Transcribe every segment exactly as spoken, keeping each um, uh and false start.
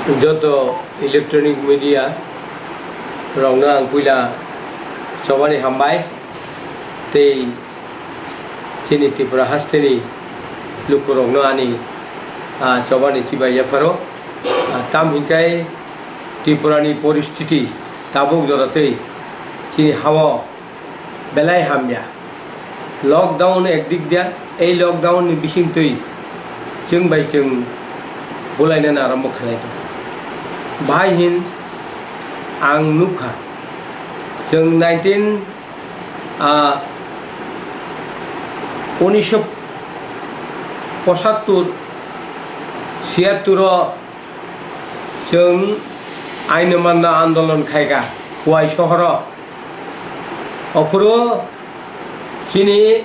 Joto electronic media rokno ang puila chobani hambai tei chini Tripura hasteni lukurokno ani, ah, chobani chibai yapharo. Ah, tam hinkai Tripurani poristiti tabuk jora tei chini hao belai hamya. Lockdown ekdik dia, ei lockdown ni bisingtwi chwng bai chwng bulainani arambo khlai tongo. Bahai hin ang nukha, chwng nineteen, ah, unisho pochattor, siyattoro chwng aino manna andolon khaikha Khowai sohoro. Ophuru chini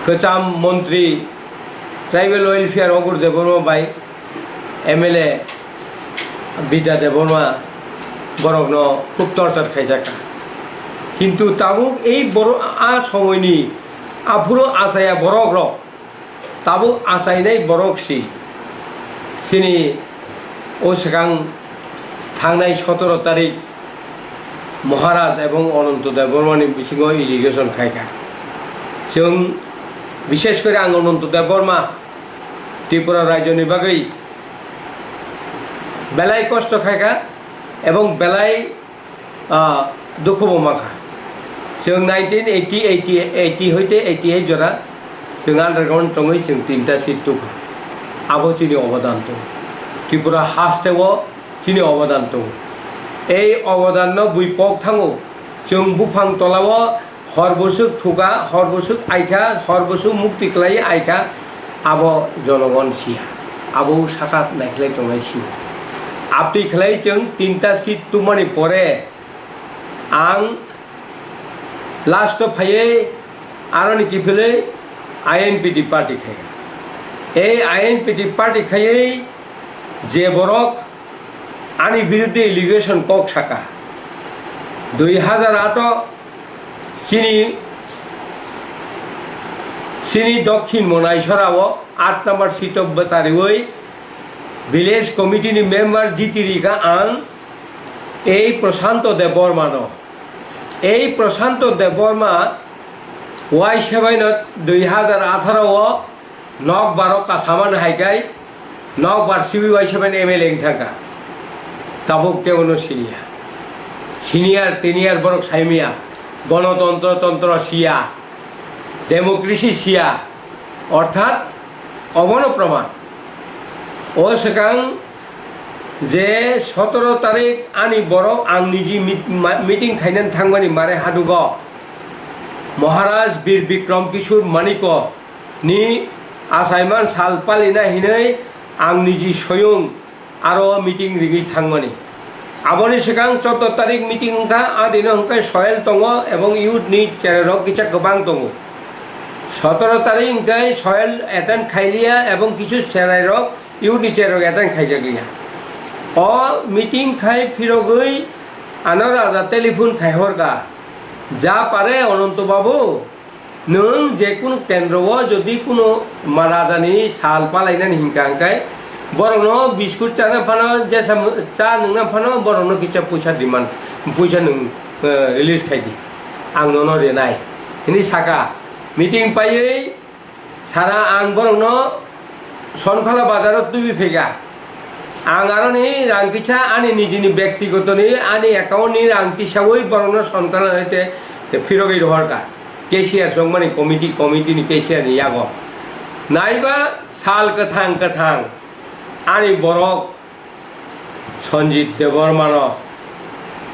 kwcham montri Tribal Welfare Ogur Debbarma bai M L A Bidya Debbarma borokno khub torchar khaijak. Kintu tabuk ei borok a somoini aphuru achaya borok rok tabuk achainai borok si chini o swkang thangnai sotoro tarik Maharaj ebong Ananto Debbarmani bisingo allegation khaikha. Chwng, bishesh kore ang Ananto Debbarma Tripura rajyoni bagwi belai kosto khaikha ebong belai ah, dukhubo mankha. Chwng nineteen eighty, eighty, eighty hoite eighty-eight jora chwng underground tongwi chwng tinta seat tukha. Abo chini obodan tongo. Tripura hasteo chini obodan tongo. Ei obodanno bui pok thango. Chwng buphang tolao hor bwswk thukha, hor bwswk aikha, hor bwswk mukti kwlaiwi aikha, abo jonogon siya, abo sakha naikhlai tongnai sio. Aptwi khlai chwng tinta seat tubumani pore ang last o phaiwi aroni kiphilwi I N P T party khai. Ei I N P T party khaiwi je borok ani biruddhe allegation kok saka. Dui hajar ato chini, chini Dokhin Monaisora o aat number seat o bwchariwi village committee ni member jiti rikha ang ei Prashanto Debbarma no. Ei Prashanto Debbarma Y seven no dui hajar atharo o Nokbar o kasaman hai kai, nokbar siwi Y seven M L A wng thangkha. Tabuk kebono siniya. Senior, tenure borok saimiya. Gonotontro, tontro siya. Democracy siya. Orthat, obono proman. O swkang je sotoro tarik ani borok ang niji mit-, ma-, meeting khainani thangmani mare hadugo. Maharaj Bir Bikram Kishore Maniko ni achaiman sal palina hinwi ang niji soyung aro meeting rigwi thangmani. Aboni swkang chotto tarik meeting wngkha, a dino hwnkhe soil tongo ebong youth ni cherai rok kisa kwbang tongo. Sotoro tarik hwnkhe soil attend khailiya ebong kisu cherai rok youth ni cherai rok attend khaijakliya. O meeting khai phirogwi ano raja telephone khai horkha, "Ja pare Ananto babu, nwng je kunu kendro o jodi kunu ma-, raja ni sal palainani hinka hwnkhe, borokno biskut chana phano, jesa cha nwngna phano borokno kisa puisa demand, puisa nwng, eh, release khai di, ang nono rinai," hinwi saka. Meeting paiwi sara ang borokno Sonkhala bazar o tubui phaikha. Ang aroni rang kisa ani nijini bektigotoni ani account ni rang tisawi borokno Sonkhala hai te phirogwi rohorkha. Cashier chongmani committee, committee ni cashier ni yago. Naiba sal kwthang kwthang ani borok Sanjit Debbarmano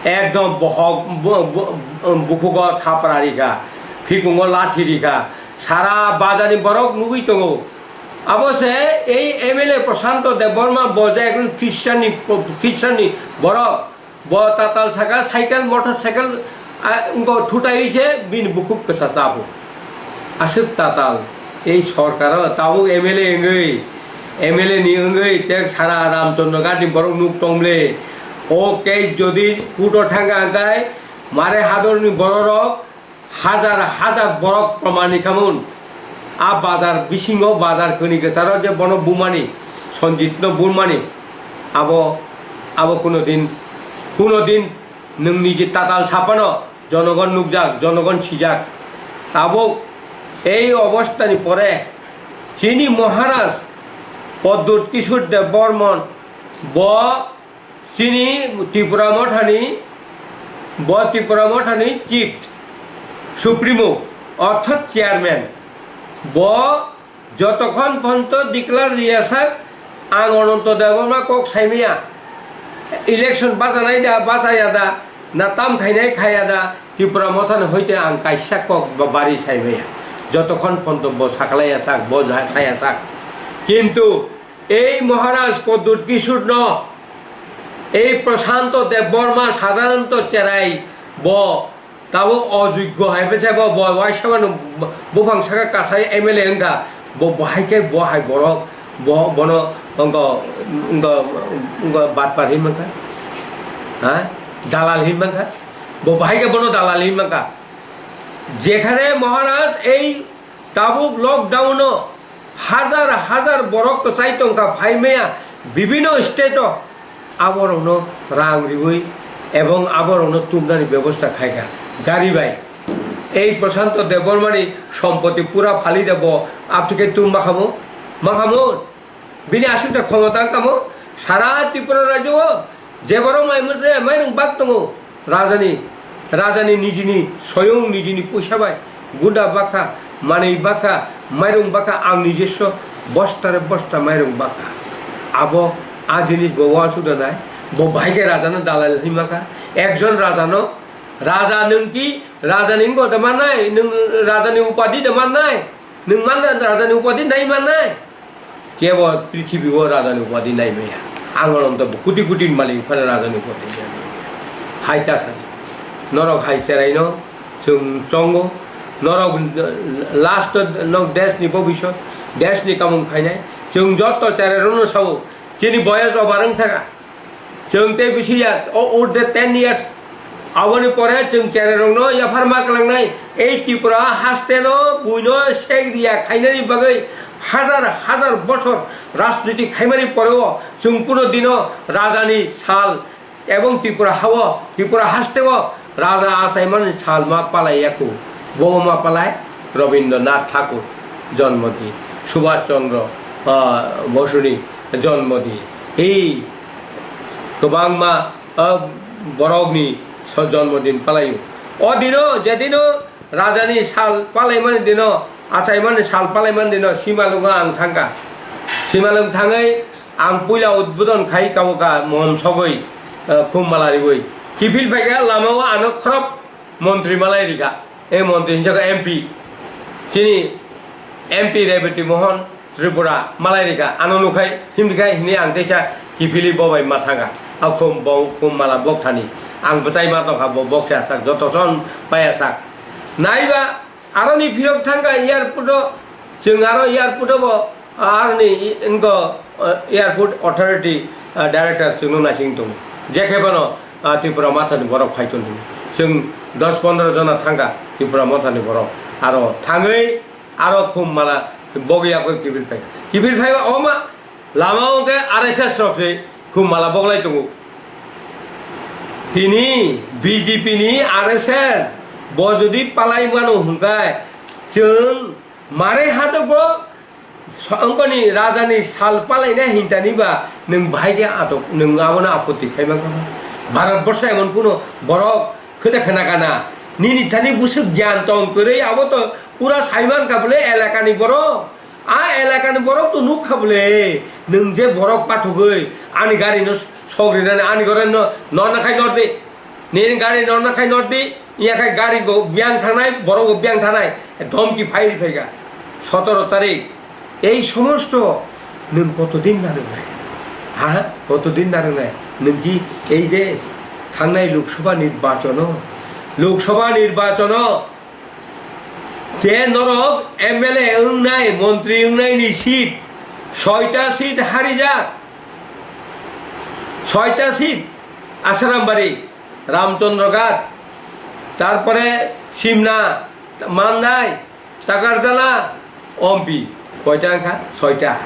ekdom bohok bu-, bu-, bukhugo thapra rikha, phikungo lathi rikha, sara bazarni borok nugwi tongo. Abo se ei M L A Prashanto Debbarma, bo je ekdom Christian ni, Christian ni borok, bo tatal saka cycle, motor cycle, a, wngkha thutai se bini bukhuk kwsa chabo. Aswk tatal, ei sorkaro tabuk M L A wngwi, M L A ni wngwi tek sara Ramchandra Ghat ni borok nuk tong le. O case jodi court o thangkha hwnkhe mare hador ni borok rok hajar hajar borok proman ni khamun. A bazar bisingo bazar kwnwi kwcharo je bono bumani. Sanjitno burmani, abo, abo kuno din, kuno din nwng niji tatal sapano jonogon nukjak, jonogon sijak. Tabuk ei obostani pore chini Maharaj Pradyut Kishore Debbarman bo chini Tipra Mothani, bo Tipra Mothani Chief Supremo, orthat Chairman, bo jotokhon ponto declare riyasak, ang Ananto Debbarma kok saimaya, election bajanai da, bajaya da, na tam khainai khaya da, Tipra Mothani hoite ang kaisa kok ba-, bari saimaya. Jotokhon ponto bo saklaiyasak, bo ja-, sayasak. Kintu ei Maharaj Pradyut Kishore no, ei Prashanto Debbarma, Sadananto Cherai, bo tabo ojoggo hai bwsa bo, bo waisa mano buphang saka kasai M L A wngkha, bo bahai khe bo hai borok, bo, bono wngkha, wngkha, wngkha batpar hinwi mankha, ha? Dalal hinwi mankha, bo bahai khe bono dalal hinwi mankha. Jekhane Maharaj ei tabuk lockdown-o hajar hajar borok kwchai tongkha phaimaya bibino state-o, aborokno rang riwi ebong aborokno tumnani bebosta khaikha gari bai. Ei Prashanto Debbarmani sompoti pura phali de bo, aptike tum makhamo? Makhamo? Bini aswkta khomota wngkha mo? Sara Tripura rajyo-o je borok mai mose mairung bak tongo, rajani, rajani nijini soyung nijini puisa bai gunda bakha, manwi bakha, mairung bakha, ang nijesso bostare bosta mairung bakha. Abo a jinis bo uansuk da nai, bo bahai khe rajano dalal hinwi makha. Ekjon rajano, raja nwng ki rajani wngbo da mannai, nwng rajani upadi da mannai, nwng man rajani upadi nai mannai? Kebo prithibi o rajani upadi nai maya. Ang orom to kuti kuti ni malik phano rajani upadi nai maya. Hai ta sadi. Norok hai cherai no chwng chongo. Norok last o nok desh ni bobisot, desh ni kamung khainai. Chwng jotto cherai rok no sao. Chini boyas over wng thaka. Chwng tei bisi ya, o urde ten years. Aboni pore chwng cherai rokno yaphar ma kwlangnai. Ei Tripura haste no buino sek riya khainani bagwi hajar hajar bochor rajniti khaimani poreo chwng kuno dino rajani sal ebong Tripura hao, Tripura hasteo raja achaimani sal ma palai yaku. Bo ma palai Rabindranath Thakur jonmodin, Subhash Chandra, ah, Bosuni jonmodin. Ei kwbangma, ah, borokni so-, jonmodin palaio. O dino, je dino rajani sal palaimani dino, achaimani sal palaimani dino, Simalwngo ang thangkha. Simalwng thangwi ang puila udbodon khai kabo ka mohom sogwi, ah, khum mala riwi. Kiphil phaikha lamao ano khorop montri malai rikha. E montri hinsa kha M P. Chini M P Rebati Mohan Tripura malai rikha. Ano nukhai himrikhai hini ang teisa kiphili bobai ma thangkha. A khum bo-, khum mala bokthani. Ang bwchai ma tongkha bo boksa sak joto son paya sak. Naiba aroni phirok thangkha airport o. Chwng aro airport o bo Aroni i-, wngkha, uh, Airport Authority, uh, Director chwngno naising tongo. Je khe bono, uh, Tripura Mothani borok phai tong di. Chwng dos pondro jona thangkha Tripura Mothani borok. Aro thangwi aro khum mala bogwi yakwi kiphil phai. Kiphil phaiba oma lama o khe R S S rok se khum mala boglai tongo. Tini B J P ni R S S bo jodi palai mano hwnkhe chwng mare hadogo So, wngkoni rajani sal palaina hintani ba nwng bahai khe atok, nwng abono apotti khai mankha ba? Bharat borsho emon kuno borok khwda khna kana, nini thani bwswk gyan tong kwrwi abo to pura sai mankha bwle elakani borok. A elakani borok to nukkha bwle, nwng je borok pathogwi ani gari no sok rinani ani gari no norna khai nordi. Nini gari norna khai nordi, iya khai gari bo biyang thangnai, borok bo biyang thangnai, dhomki phai ri phaikha. Sotoro tarik, ei somosto nwng kotodin narwknai? Ha? Kotodin narwknai? Nwng ki ei je thangnai Lok Sabha nirbachono, Lok Sabha nirbachono je norok M L A wngnai, montri wngnai ni seat, soita seat harijak, soita seat, Asarambari, Ramchandra Ghat, tarpore Simna, Mandai, Takarjala, Ompi, koita wngkha? Soita.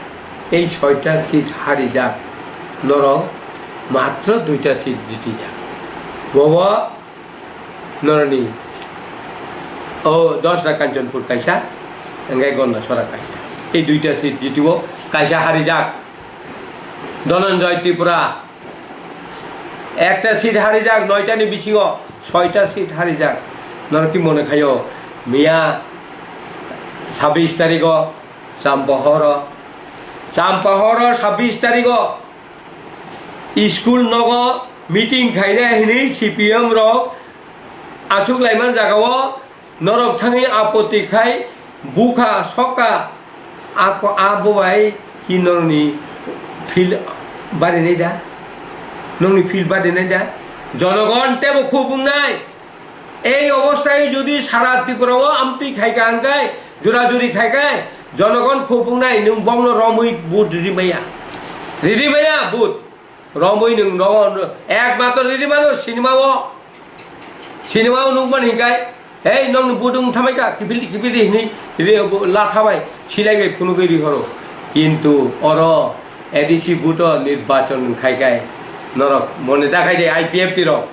Ei soita seat harijak, norok matro duita seat jitijak. Bobo noroni o dosra Kanchanpur kaisa, hingke Gondasora kaisa. Ei duita seat jitio, kaisa harijak. Dhananjay Tripura ekta seat harijak, noitani bisingo soita seat harijak. Norok ki mone khayo, miya sabbish tarigo Champohoro, Champohoro sabbish tarigo school nogo meeting khaina hinwi C P M rok achuk laiman jagao norok thangwi apoti khai bukha sokha ako abo bai ki norokni feel barinai da? Nokni feel barinai da? Jonogon tebo khubungnai. Ei obostai jodi sara Tripura o amtwi khaika hingkai, jura juri khaika, jonogon khubungnai, nwng bongno romwi vote riri maya. Riri maya vote. Romwi nwng no, ekmatro riri mano cinema o. Cinema o nukmani hingkai, "Hei, nokni vote wng thamai ka, kiphildi, kiphildi," hinwi re-, bo-, la thamai, silai bai phunugwi rihoro. Kintu oro A D C vote o nirbachon wngkhai kai, norok mone ta khai de, I P F T rok,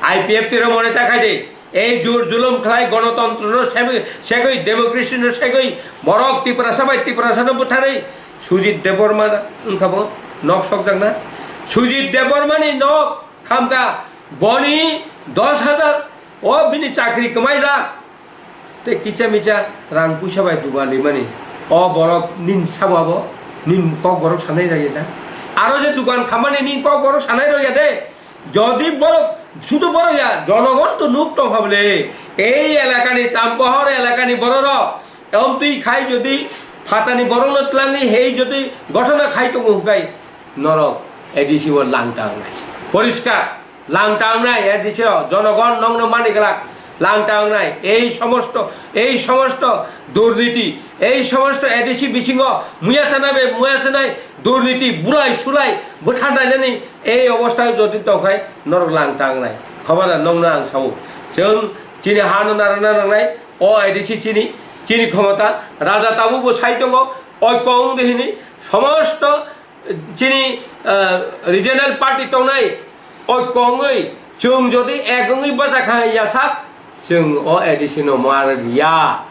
I P F T rok mone ta khai de. Ei jur julum khlai, gonotontro no segwi, segwi, democracy no segwi, borok Tiprasa bai Tiprasa no butharwi Sujit Debbarma wngkha bo nok sokjakna. Sujit Debbarma ni nok khamkha, boni dos hajar o bini chakri kwmaijak. Tei kicha micha rang puisa bai dugan rimani. O borok nin sabo abo, nin kok borok sanai rok ya da? Aro je dugan khamani nin kok borok sanai rok ya de? Jodi borok, sudu borok ya, jonogon to nuk tong kha bole. Ei elakani, Champohor elakani bororok, omtwi khai jodi phatani borokno tlangwi hei jodi gothona khai tongo hwnkhe norok A D C o langta wngnai. Poriskar, langta wngnai A D C o, jonogon nokno mani glak, langta wngnai. Ei somosto, ei somosto durniti, ei somosto A D C bisingo muya sanai bai muya sanai durniti, bulai sulai bwtharnainani ei obostha jodi tongkhai norok langta wngnai. Khobardar nokno ang sao, chwng chini hano narwkna nangnai, o A D C chini, chini khomota, raja tabukbo sai tongo, oikko wngdi hini, somosto chini, ah, regional party tongnai, oikko wngwi, chwng jodi ek wngwi bwchakha ya sak, chwng o A D C no mar ya.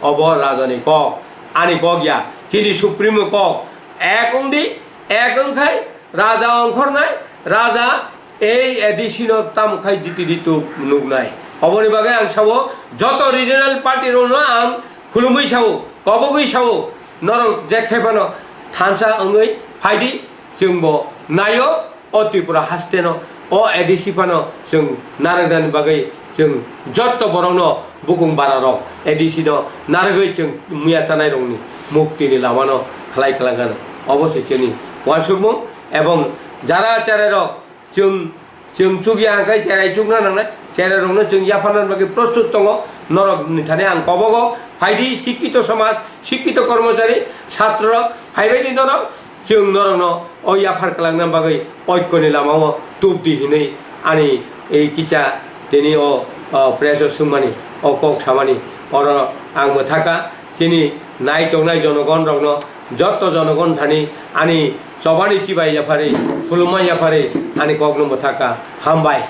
Obo rajani kok, ani kok ya, chini supremo kok. Ek wngdi, ek wngkhai raja ongkhornai, raja ei A D C no tamo khai jiti di tuk nuknai. Oboni bagwi ang sao, joto regional party rokno ang khulumwi sao, kobogwi sao, norok jekhe phano thansa wngwi phaidi, chwngbo naio. O Tripura hasteno, o A D C phano chwng narwknani bagwi chwng jotto borokno bukung bararok A D C no narwgwi chwng muya chanairokni muktini lamano khlai kwlangkha. Obo se chini uansukmung, ebong jara cherairok chwng, chwng chukya hwnkhe cherai chukna nangnai, cherairokno chwng yapharnani bagwi prostut tongo. Norokni thani ang kobogo phaidi, sikkito somaj, sikkito kormochari, chatrorok phaibaidi norok. Chwng norokno o yaphar kwlangna bagwi oikoni lamao tubdi hinwi ani ei kisa tini o, o press o swngmani, o kok samani, oro ang mwthaka chini nai tongnai jonogon rokno, jotto jonogon thani ani chobani chibai yapharwi, khulumma yapharwi ani kokno mwthaka. Hambai.